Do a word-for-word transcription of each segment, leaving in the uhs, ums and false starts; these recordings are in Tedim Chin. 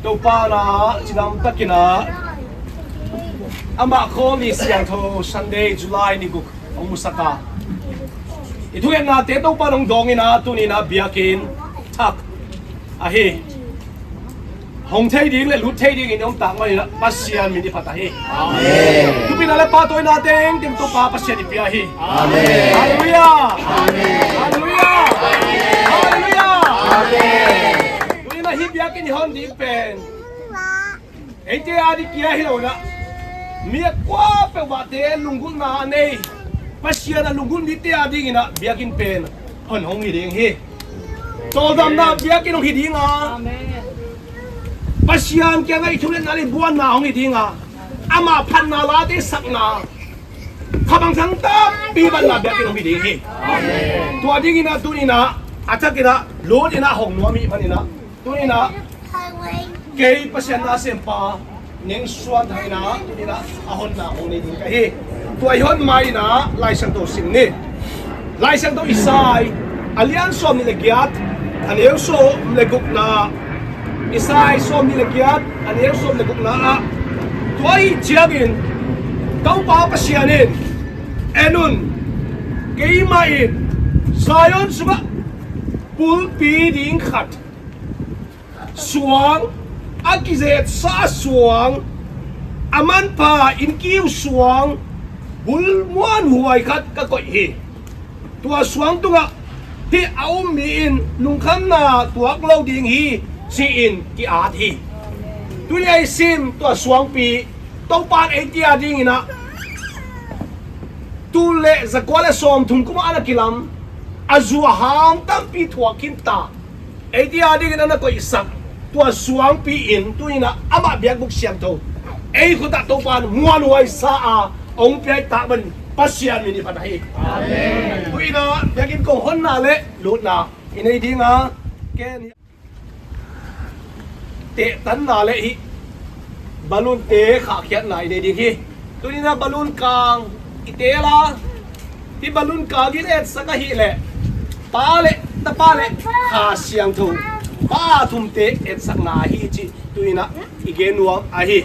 Topa na cidam takin ah amah Khawl Ni Siangtho Sunday, July ni guk hong musak a, i thungetnate Topa in hong dawng in ah tuni in ah biakinn thak ahi. Hong thei ding le lut thei dingin hong tak manin ah Pasian min i phat ahi. Amen. Thupina le pahtawina tengteng Topa Pasian i pia hi. Amen. Halleluiah. Amen. Halleluiah. Halleluiah. Amen. Tuni in ah hih biakinn i hon ding pen eite a ding kia hi lo in ah, mi a kua peuh vahte lunggulhna a nei, Pasian a lunggulh mite a dingin ah biakinn pen hon hong hi ding hi. Tawldamna biakinn hong hi ding a, Pasian kiangah i thungetna le buanna hong hi ding a, amah phatna late sakna, khamangthang tampi banna biakinn hong hi ding hi. Tua dingin ah tuni in ah a thakin ah lut in ah hong nuam i hih manin ah tuni in ah kei Pasian na sempa Neng Suan Thang in ah tuni in ah a honna hong nei ding ka hi. Tua i hon ma-in ah Lai Siangtho sim ni. Lai Siangtho Isai a lian sawmnih le giat, a neu sawm le gukna. Isai sawmnih le giat, a neu sawm le gukna ah tua ahih ciangin Topa Pasian in, en un, keimah in Zion sungah bulpi ding khat, suang, a kizetsa suang, a manpha innkiu suang, bul muanhuai khat ka koih hi. Tua suang tungah hih a um mi in lungkhamna tuak lo ding hi, ci-in ki-at hi. Tuni a i sim tua suangpi Topa in eite a dingin ah tul le zakua le sawmthum kum ah a na kilam, a zu a ham tampi thuak khin ta, eite a dingin a na koihsak tua suangpi in tuni in ah amah biakbuk siangtho ei khut ah Topa in muanhuai sa a hong piak tak manin Pasian min i phat ahi. Amen. Tuni in ah biakinn kong honna le lutna i nei ding a, ken tehtanna le hih balloon-te khahkhiatna i nei ding hi. Tuni in ah balloon kang i teel a, hih balloon kang in etsak ahih leh Pa le Tapa le Kha Siangtho, Pa a thumte etsakna ahi cih tuni in ah i gen nuam ahi.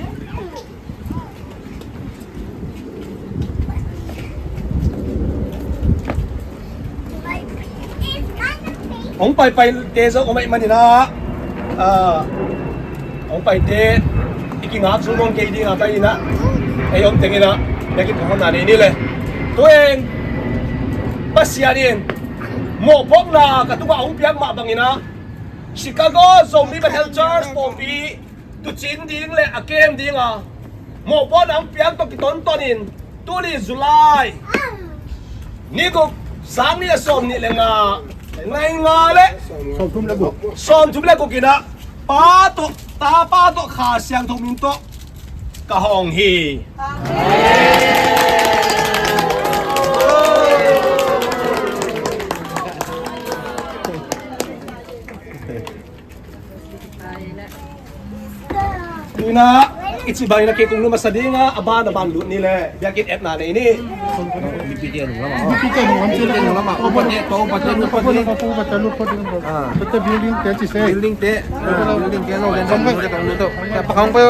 Hong paipaite zong om ahih manin ah, ah, hong paite i kingak zong om kei ding a, pai in ah ei om teng in ah biakinn kong honna nei ni le. Tua eng Pasian in mawhphawkna ka tungah hong piak mah bangin ah Chicago Zomi Bethel Church pawlpi tuucin ding le a kem ding a mawhpuakna hong piak tawh kitawntawn in tuni July ni guk, sang nih a sawmnih le nga, nai nga le sawmthum le guk, sawmthum le guk in ah Pa tawh, Tapa tawh, Kha Siangtho min tawh ka hawng hi. Tuni in ah i cih bangin ah kei kong lut masa ding a, a ban a ban lut ni le biakinn etna nei ni. Building te, building te, building te lo.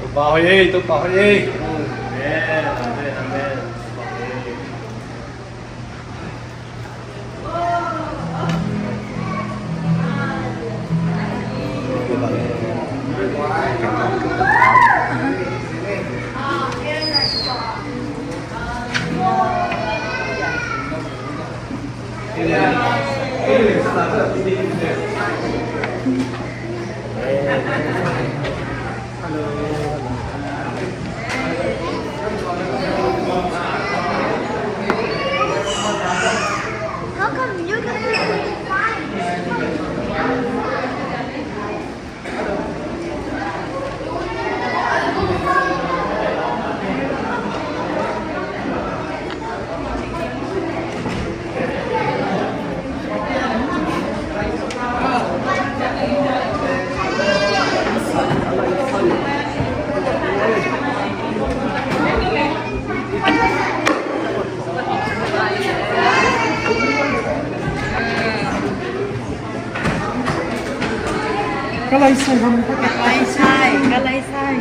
Topa hoih ei, Topa hoih ei. Amen, amen, amen. Ka lai sai, ka lai sai.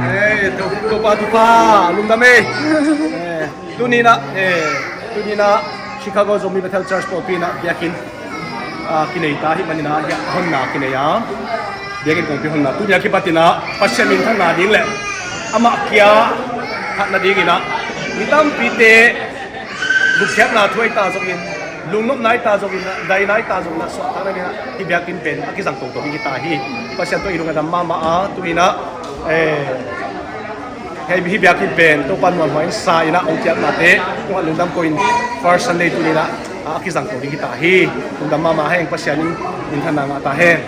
Eh, tu, tu pa, tu pa, lungdam ei. Eh, tuni-in ah, eh, tuni-in ah Chicago Zomi Bethel Church pawlpi-in ah biakinn, ah, kinei ta ahih manin ah, hiah honna kinei a, biakinn kongpi honna, tuni-a kipatin ah Pasian minthanna ding le amah kia phatna dingin ah mi tampite gupkhiatna thu ahi ta zongin, lungnopna ahi ta zongin, daina ahi ta zongin ah, suahtakna dingin ah hih biakinn pen a kizang toto ding hi ta hi. Pasian tawh i lung a dam mahmah a, tu-in ah, eh, hei, hih biakinn pen Topa nuanhua in sa-in ah hong piaknate tungah lungdam ko-in, First Sunday tuni-in ah a kizang to ding hi ta hi. Lungdam mahmah, hei, Pasian in minthanna ngah ta hen.